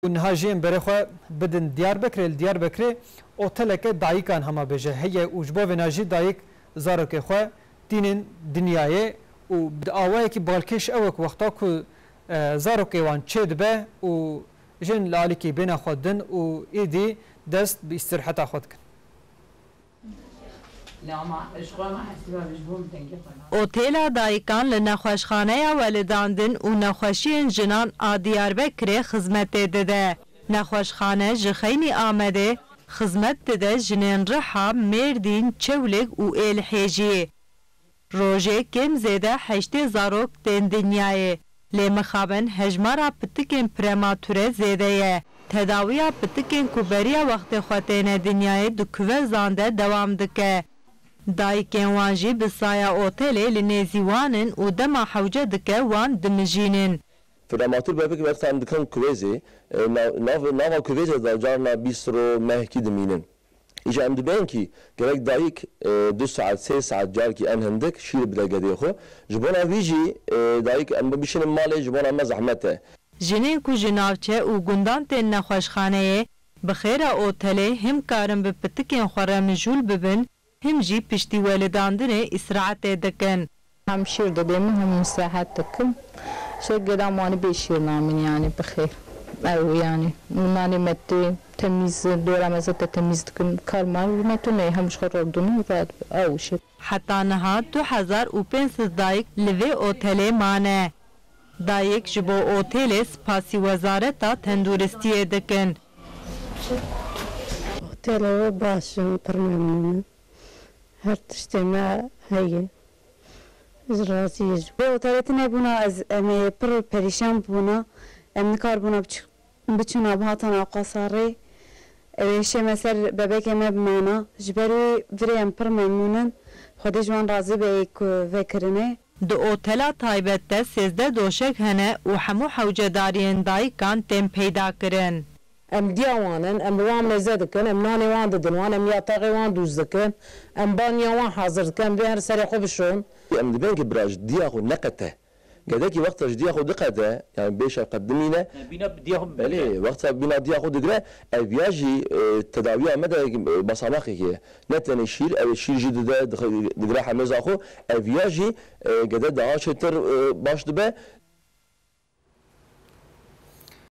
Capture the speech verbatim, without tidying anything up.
Û niha jî em berê xwe bidin Diyarbekirê. Li Diyarbekirê oteleke dayikan hema bêje heye û ji bo vêna jî dayik zarokê xwe tînin dinyayê û bi awayekî balkêş ew e ku wexta ku, e, zarokê wan çêdibe û jin li alîkî bêne xwe din û êdî dest bi îstirheta xwe dikin. Otêla dayikan li nexweşxaneya welidandin û nexweşiyên jinan a Diyarbekirê xizmetê dide. Nexweşxane ji xeynî Amedê xizmet dide jinên Riha, Mêrdîn, Çewlîg û Êlihê jî. Rojê kêm zêde heştê zarok tên dinyayê. Lê mixabin hejmara pitikên prematûre zêde ye. Tedawiya pitikên ku beriya wextê xwe têne dinyayê di kuvezan de dewam dike. Dayikên wan jî bi saya otelê li nêzî wan in û dema hewce dike wan dimijînin. Prematûr bebek wexta em dikin kuvêzê, e, na-, nav-, nava kuvêzê de carna bîst roj mehkî dimînin. Îja em dibên kî gerek dayik, e, du saet, sê saet carkî en hindik şîr bide gedê xwe. Ji bona wî jî, e, dayik em bişînin malê ji bona me zehmet e. Jinên ku ji navçe û gundan tên nexweşxaneyê, bi xêra otelê him karin bi pitikên xwe re mijûl bibin, him jî piştî welidandinê îsraetê dikin. Hem şîr didê min hem îsraet dikim. Şek geda mani bê şîr namin yani bi xêr. Ew yani. Nanê me tê temîz, dora me zete temîz dikin. Kar mar me tu ney hem ji xwe revdûnin rahat bi. Ew şek. Heta niha du hezar û pênc sed dayik li vê otelê mane. Dayik ji bo otelê spasî Wezareta Tenduristiyê dikin. Otelê we baş in, pir memnûn in. Her tiştê me heye. Ez razî ye. Vê otelê tune bûna ez, em ê pir perîşan bûna. Em nikaribûna biç-, biçûna bihatana qasarê. Ew ê şê me ser bebekê me bimana. Ji ber wî virê em pir memnûn in. Xwedê ji wan razî be ê ku vekirinê. Di otela taybet de sêzdeh doşek hene û hemû hewcedariyên dayikan tên peyda kirin. Em diya wan in, em li wan mêze dikin, em nanê wan didin wan, em yatexê wan dûz dikin, em banya wan hazir dikin, em bê her serê xwe bişon. Em dibên ki bira ji diya xwe neqete. Gedekî wexta ji diya xwe diqede, yani bê şev qet dimîne. Bîna diya xwe Belê, wexta bîna diya xwe digre, ev ya jî, e, tedawiya me de, e, basamaqekê ye. Ne tenê şîr, ew ê şîr jî dide, dix-, digre hemêza xwe. Ev ya jî, e, gede daha çêtir, e, baş dibe.